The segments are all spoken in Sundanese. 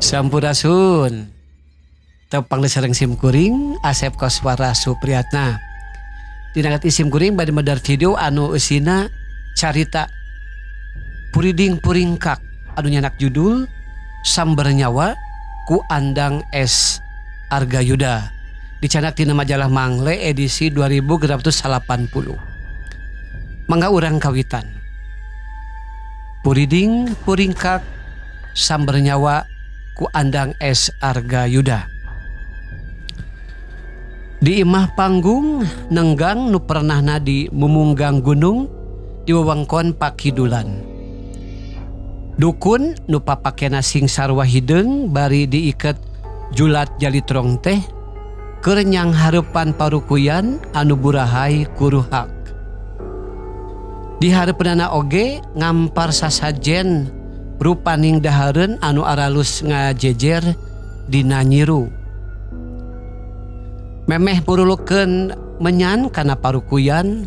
Sampurasun. Tepang sareng sim kuring Asep Koswara Supriyatna. Dina sim kuring bade medar video anu eusina carita Puriding Puringkak anu nyanak judul Samber Nyawa ku Andang S. Argayuda. Dicandak tina majalah Mangle edisi 2680. Mangga urang kawitan. Puriding Puringkak Samber Nyawa ku Andang S. Argayuda. Di imah panggung nenggang nu pernahna di mumunggang gunung di wewengkon Pakidulan. Dukun nu papakena sing sarua hideung bari diiket julat jalitrong teh keur nyanghareupan parukuyan anu burahay kuruhak. Di hareupeunana oge ngampar sasajen rupaning dahareun anu aralus ngajejer dina nyiru. Memeh murulukeun menyan kana parukuyan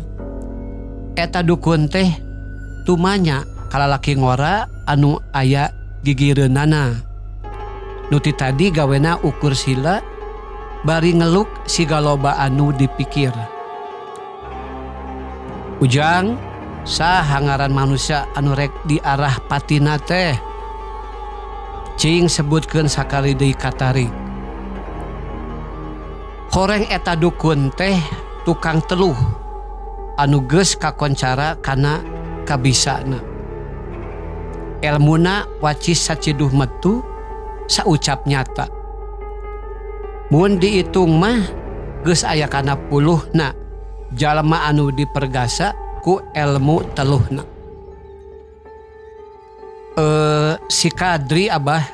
eta dukun teh tumanya kalalaki ngora anu aya gigireunana. Nu ti tadi gawena ukur sila bari ngeluk siga loba anu dipikir. Ujang, saha ngaran manusia anu rek diarah patina teh? Cing sebutkeun sakali deui katarik. Horeng eta dukun teh tukang teluh anu geus kakoncara kana kabisana. Elmuna wacis saciduh metu saucap nyata. Mun diitung mah geus aya kana puluhna jalma anu dipergasa ku elmu teluhna. Si Kadri Abah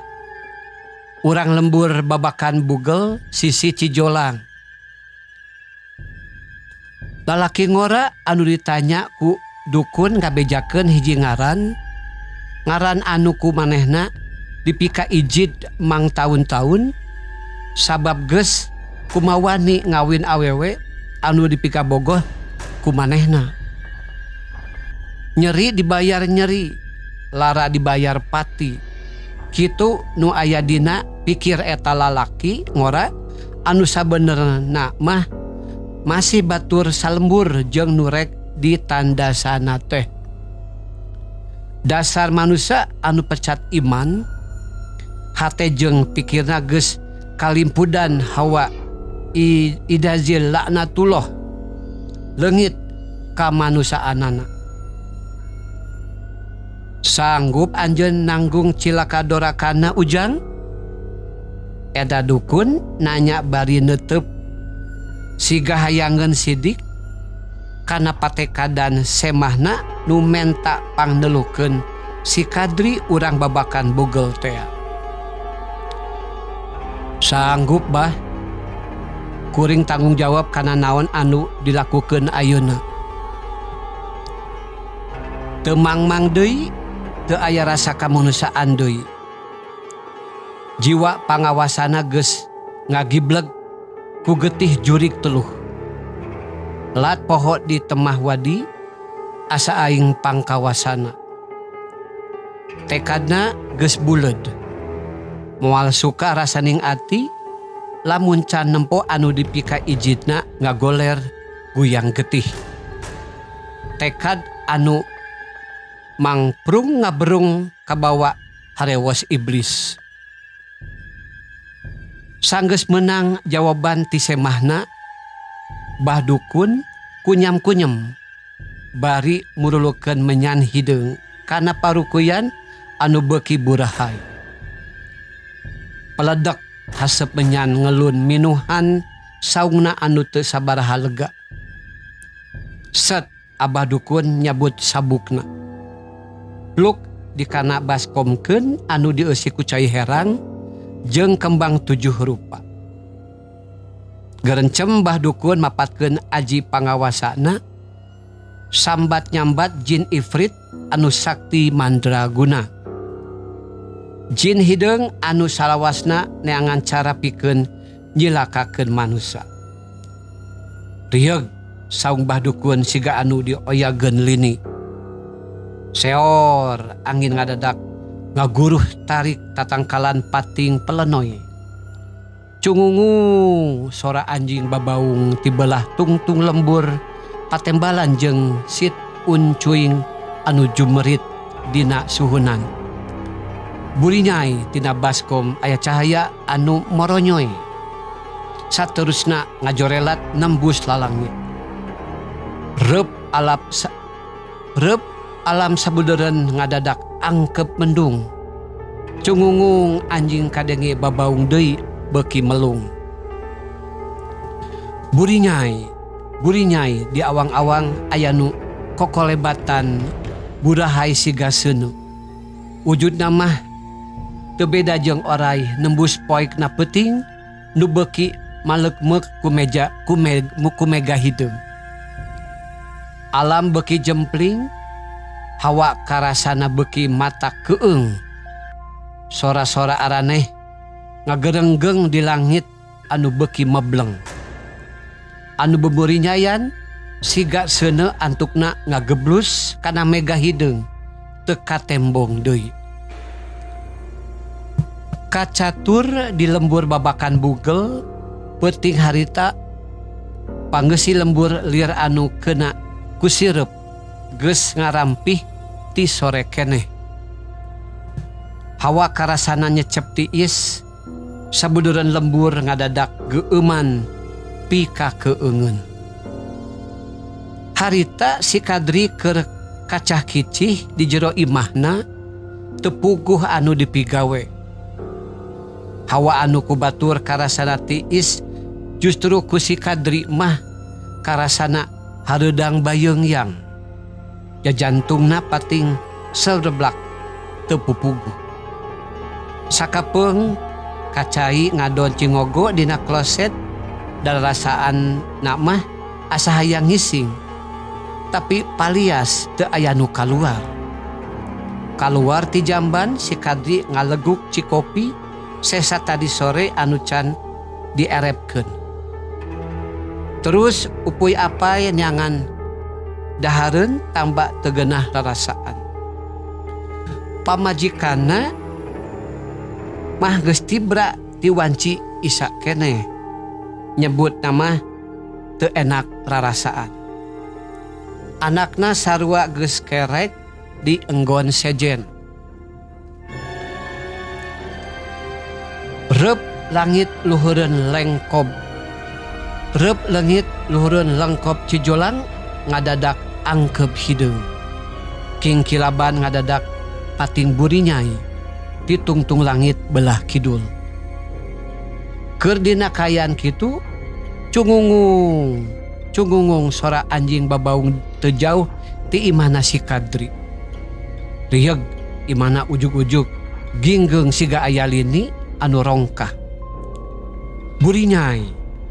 urang lembur Babakan Bugel sisi Cijolang. Lalaki ngora anu ditanya ku dukun ngabejakeun hiji ngaran, ngaran anu ku manehna dipika ijid mang taun-taun sabab geus kumawani ngawin awewe anu dipika bogoh ku manehna. Nyeri dibayar nyeri, lara dibayar pati. Kitu nu aya dina pikir eta lalaki ngora anu sabenerna mah masih batur salembur jeung nu rek ditandasana teh. Dasar manusia anu pecat iman, hate jeung pikirna geus kalimpudan hawa idazil laknatullah leungit kamanusaanana. Sanggup anjeun nanggung cilaka dorakana Ujang? Eta dukun nanya bari neuteup siga hayangeun sidik kana patekadan semahna nu menta pangneluhkeun si Kadri urang Babakan Bugel tea. Sanggup bah, kuring tanggung jawab kana naon anu dilakukeun ayeuna. Teu mangmang deui, teu aya rasa kamanusiaan deui. Jiwa pangawasana geus ngagibleg ku getih jurig teluh. Lat poho di temah wadi asa aing pangkawasana. Tekadna geus buleud. Moal suka rasaning ati lamun can nempo anu dipika ijidna ngagoler guyang getih. Tekad anu mangprung ngaberung kabawa harewos iblis. Sanggeus meunang jawaban ti semahna, Bah Dukun kunyam-kunyem bari murulukeun menyan hideung kana parukuyan anu beuki burahay. Peledek haseup menyan ngelun minuhan saungna anu teu sabaraha lega. Set Abah Dukun nyabut sabukna. Pluk dikana baskomkeun anu dieusi ku cai herang jeung kembang tujuh rupa. Gerencem Bah Dukun mapatkeun aji pangawasana sambat nyambat jin ifrit anu sakti mandraguna. Jin hideung anu salawasna neangan cara pikeun nyilakakeun manusa. Rieug saung Bah Dukun siga anu dioyageun lini. Seor angin ngadadak Ngaguruh tarik tatangkalan pating pelenoy. Cungungung sora anjing babaung ti belah tungtung lembur patembalan jeung sit uncuing anu jumerit dina suhunan. Burinyai tina baskom aya cahaya anu moronyoy. Saterusna ngajorelat nembus lalangit. Reup alap reup alam sabudeureun ngadadak angkep mendung. Cungungung anjing kadenge babaung deui beuki melung. Burinyai, burinyai di awang-awang aya nu kokolebatan burahay siga seuneu. Wujudna mah teu beda jeung oray nembus poekna peuting nu beuki maleukmeuk ku meja ku mega hideung. Alam beuki jempling, hawa karasana beuki mata keung. Sora-sora araneh ngagerenggeng di langit anu beuki mebleng. Anu beburinyayan siga seuneu antukna ngageblus kana mega hideung teu katembong deui. Kacatur di lembur babakan bugel peuting harita panggeusi lembur lieur anu keuna ku sireup geus ngarampih ti sore keneh. Hawa karasana nyecep tiis sabudureun lembur ngadadak geueuman pikakeungeun. Harita si Kadri keur kacah kicih di jero imahna teu puguh anu dipigawe. Hawa anu ku batur karasana tiis justru ku si Kadri mah karasana hareudang bayeungyang. Jajantungna pating sereblak teu pupuguh. Sakapeung kacai ngadon cingogo dina kloset dan rasaan na mah asa hayang ngising. Tapi palias teu aya nu kaluar. Kaluar ti jamban si Kadri ngaleguk cikopi sesa tadi sore anu can dierepkeun. Terus upuy apay neangan dahareun tamba teu geunah rarasaan. Pamajikanna mah geus tibra ti wanci isa keneh. Nyebut nama teu enak rarasaan. Anakna sarua geus kerek di enggon sejen. Reup langit luhureun lengkob. Reup leungit luhureun lengkob Cijolang ngadadak angkep hideung. Kingkilaban ngadadak pating burinyai ti tungtung langit belah kidul. Keur dina kaayaan kitu cungungung cungungung sora anjing babaung teu jauh ti imahna si Kadri. Rieug imahna ujug-ujug ginggeung siga aya lini anu rongkah. Burinyai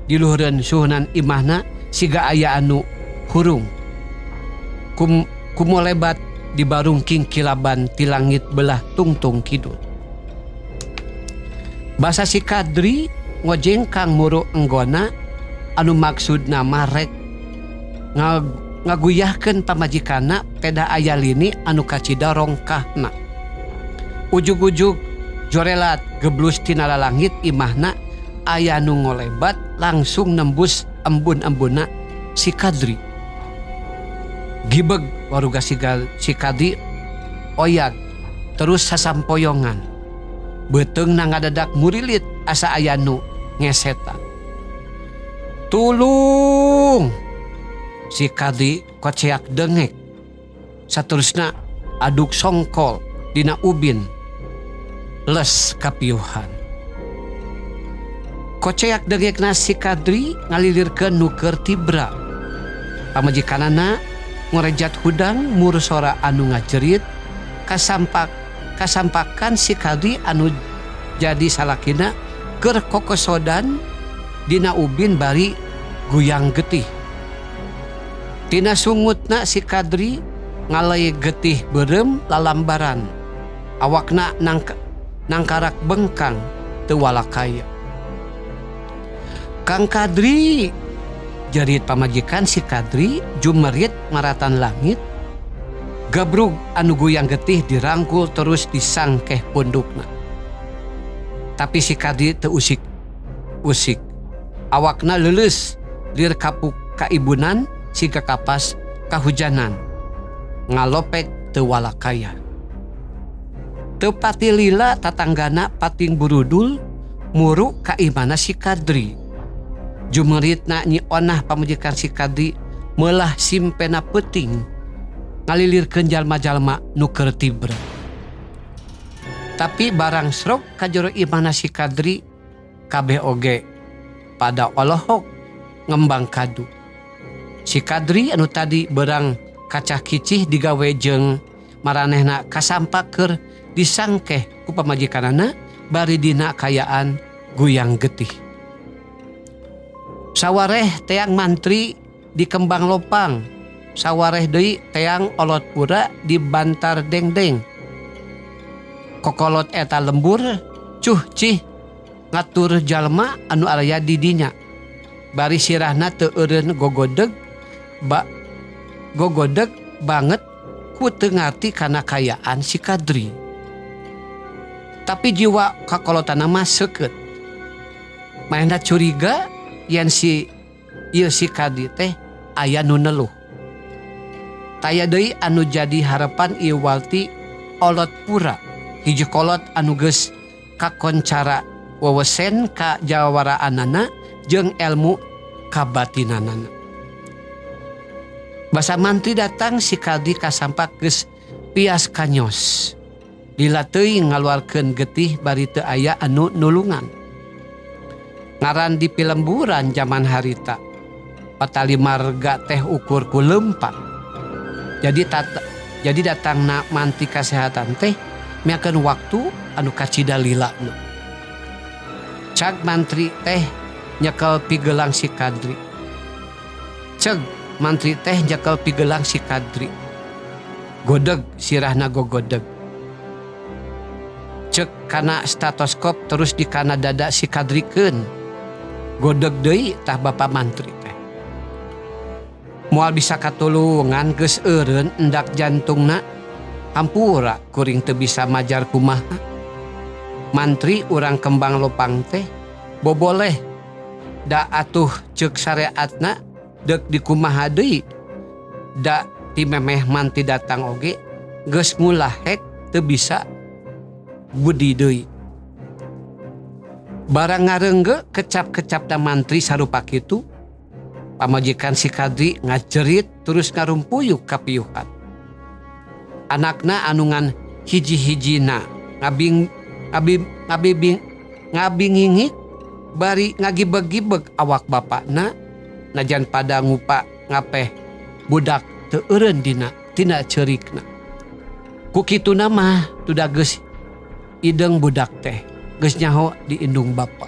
di luhureun suhunan imahna siga aya anu hurung. Kumolebat di barung kingkilaban ti langit belah tungtung kidul. Basa si Kadri ngojengkang muru enggona anu maksudna mah rek ngaguyahkeun pamajikanna peda aya lini anu kacida rongkahna. Ujug-ujug jorelat geblus tina lalangit imahna aya nu ngolebat langsung nembus embun-embunna si Kadri. Gibeg waruga si Kadri oyag terus sasampoyongan. Beuteungna ngadadak murilit asa aya nu ngeseta. Tulung! Si Kadri koceak dengek. Saterusna aduk songkol dina ubin. Les kapiuhan. Koceak dengekna si Kadri ngalilirkeun nu keur tibra. Pamajikanana ngorejat hudang mur sora anu ngajerit kasampakan si Kadri anu jadi salakina keur kokosodan dina ubin bari guyang getih. Tina sungutna si Kadri ngalai getih beureum lalambaran. Awakna nangkarak bengkang teu walakaya. Kang Kadri jerit pamajikan si Kadri jumerit maratan langit. Gabrug anu guyang getih dirangkul terus disangkeh pundukna. Tapi si Kadri teu usik usik. Awakna leuleus lir kapuk kaibunan siga kapas kahujanan. Ngalopek teu walakaya. Teu pati lila tatanggana pating burudul muru ka imahna si Kadri. Jumeritna Nyi Onah pamajikan si Kadri meulah simpena peuting ngalilirkeun jalma-jalma nu keur tibre. Tapi barang srok ka jero imahna si Kadri kabeh oge pada olohok ngembang kadu. Si Kadri anu tadi beurang kacah kicih digawe jeung maranehna kasampak keur disangkeh ku pamajikanana bari dina kayaan guyang getih. Sawareh teang mantri di Kembang Lopang, sawareh deui teang olot pura di Bantar Dengdeng. Kokolot eta lembur cuh cih ngatur jalma anu araya di dinya. Bari sirahna teu eureun gogodeg ba gogodeg banget ku teu ngarti kana kayaan si Kadri. Tapi jiwa kakolotanna mah seukeut. Manehna curiga yen si ieu si Kadri teh aya nu neluh. Taya deui anu jadi harepan ieu walti olot pura hiji kolot anu geus kakoncara wewesen ka jawaraanana jeung elmu kabatinanana. Basa mantri datang si Kadri kasampak geus pias kanyos. Lila teuing ngaluarkeun getih bari teu aya anu nulungan. Ngaran di pilemburan jaman harita. Patali marga teh ukur ku leumpang. Jadi tata, jadi datangna mantri kasehatan teh miakeun waktu anu kacida lilana. Cag mantri teh nyekel pigelang si Kadri. Ceg mantri teh nyekel pigelang si Kadri. Godeg sirahna gogodeg. Cek kana stetoskop terus di kana dada si Kadrikeun. Godeg deui tah bapa mantri teh. Moal bisa katulungan geus eureun endak jantungna. Hampura kuring teu bisa majar kumaha. Mantri urang Kembang Lopang teh boboleh da atuh ceuk sareatna deuk dikumaha deui. Da ti memeh mantri datang oge geus ngulahek teu bisa budi deui. Barang ngareunggeuk kecap-kecapna mantri sarupa kitu, pamajikan si Kadri ngajerit terus ngarumpuyuk kapiuhan. Anakna anu ngan hiji-hijina ngabing ngabing ngabibing ngabingingik bari ngagibeg-gibeg awak bapakna najan pada ngupa ngapeh budak teu eureun dina tina ceurikna. Ku kituna mah tudah geus ideung budak teh geus nyaho di indung bapa.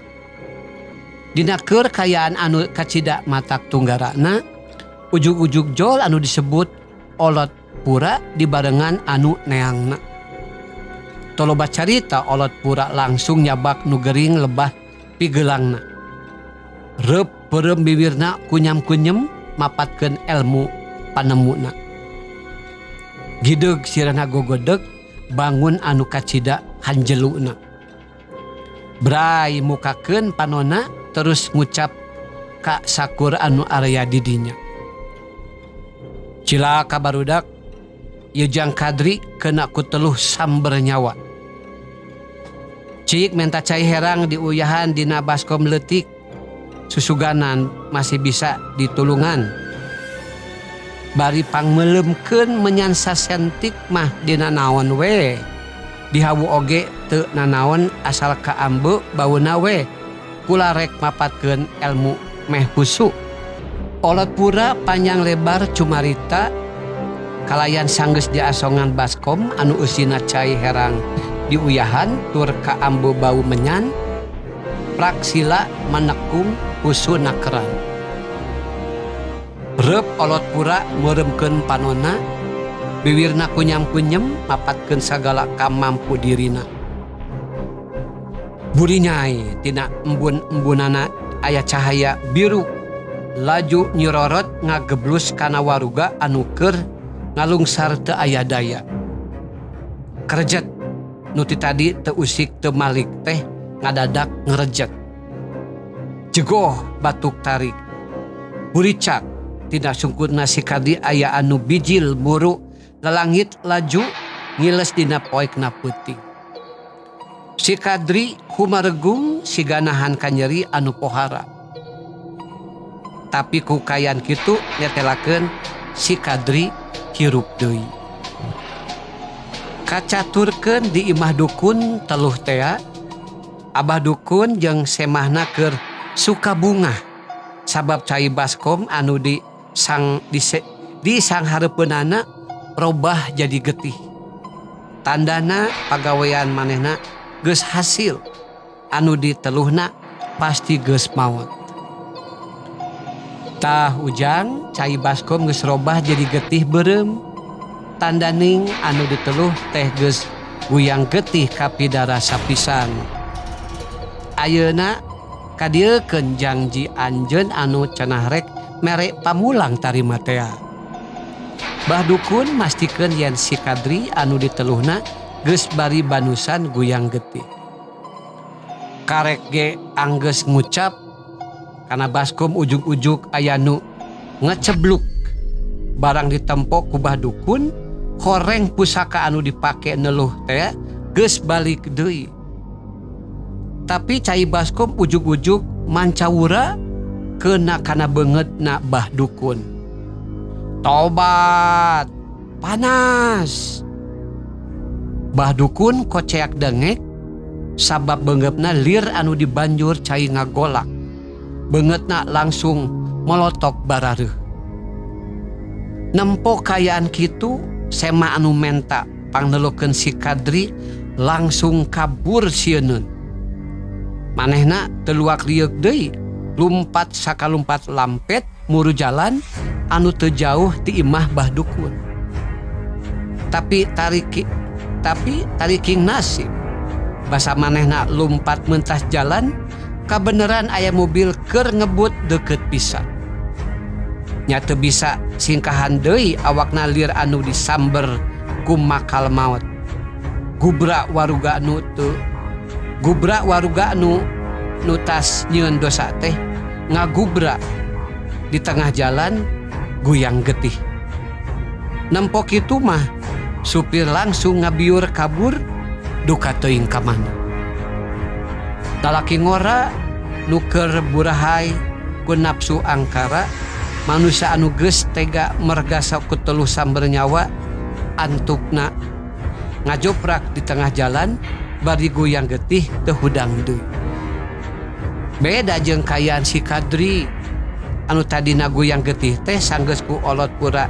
Dina keur kayaan anu kacida matak tunggarana ujug-ujug jol anu disebut olot pura dibarengan anu neangna. Toloba carita olot pura langsung nyabak nu gering lebah pigelangna. Reup peureum bibirna kunyam-kunyem mapatkeun elmu panemuna. Gideg sirahna gogodeg bangun anu kacida hanjeluna. Bray mukakeun panona terus ngucap ka sakur anu area di dinya. Cilaka barudak ieu jang Kadri kena ku teluh samber nyawa. Cik menta cai herang diuyahan dina baskom leutik. Susuganan masih bisa ditulungan. Bari pangmeuleumkeun menyan sasentik mah dina naon we. Dihawu oge teu nanaon asal kaambe bauna we. Kula rek mapatkeun elmu meh husu. Olot pura panjang lebar cumarita kalayan sanggeus diasongan baskom anu eusina cai herang diuyahan tur kaambe bau menyan praksila manekung husu nakeran. Reup olot pura meureumkeun panona biwirna kunyam-kunyem mapatkeun sagala kamampu dirina. Burinyai tina embun-embunana aya cahaya biru laju nyirorot ngageblus kana waruga anu keur Ngalungsar teu aya daya. Kerejet nu ti tadi teu usik teu malik teh ngadadak ngerejet. Jegoh batuk tarik. Buricak tina sungkutna si Kadri aya anu bijil muru lalangit laju ngiles dina poekna peuting. Si Kadri humaregung siga nahan kanyeri anu pohara. Tapi ku kaayaan kitu nyetelakeun si Kadri hirup deui. Kacaturkeun di imah dukun teluh tea, Abah dukun jeung semahna keur suka bungah sabab cai baskom anu di sang di, di sanghareupeunana robah jadi getih. Tandana pagawean manehna geus hasil anu diteluhna pasti geus maot. Tah Ujang cai baskom geus robah jadi getih beureum. Tandaning anu diteluh teh geus guyang getih kapidarasa pisan. Ayeuna kadieukeun jangji anjeun anu cenah rek mere pamulang tarima tea. Bah dukun mastikeun yen si Kadri anu diteluhna geus bari banusan guyang getih. Karek ge anggeus ngucap kana baskom ujug-ujug aya nu ngecebluk barang ditempo ku bah dukun horeng pusaka anu dipake neluh teh geus balik deui. Tapi cai baskom ujug-ujug mancawura kena kana beungeutna bah dukun. Tobat panas. Bah dukun koceak dengek sabab beungeutna lir anu dibanjur cai ngagolak. Beungeutna langsung molotok barareuh. Nempo kaayaan kitu sema anu menta pangneluhkeun si Kadri langsung kabur sieuneun. Manehna teu luak lieuk deui lumpat sakalumpat lampet muru jalan anu teu jauh ti imah bah dukun. Tapi tariki tapi tariking nasib. Basa manehna lumpat mentas jalan kabeneran aya mobil keur ngebut deukeut pisan. Nya teu bisa singkahan deui awakna lir anu disamber ku makal maot. Gubra waruga nu teu gubra waruga nu nu tas nyieun dosa teh ngagubra di tengah jalan guyang getih. Nempo kitu mah supir langsung ngabiur kabur duka teuing ka mana. Lalaki ngora nu keur burahai ku nafsu angkara manusia anu geus tega mergasa ku teluh samber nyawa antukna ngajoprak di tengah jalan bari guyang getih teu hudang deui. Beda jeung kaayaan si Kadri anu tadina guyang getih teh sanggeus ku olot pura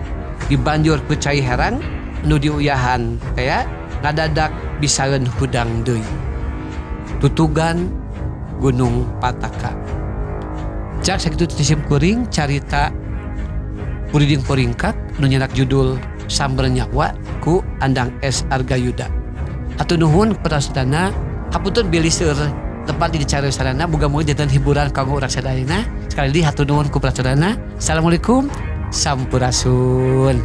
dibanjur ku cai herang nu diuyahan tea ngadadak bisaeun hudang deui. Tutugan Gunung Pataka. Cak sakitu ti sim kuring carita Puriding Puringkak nu nyenak judul Samber Nyawa ku Andang S. Argayuda. Hatur nuhun perhatosanana, hapunten bilih seueur tempat di sarana muga-muga janten hiburan kanggo urang sadayana. Sekali deui hatur nuhun ku perhatosanana. Assalamualaikum sampurasun.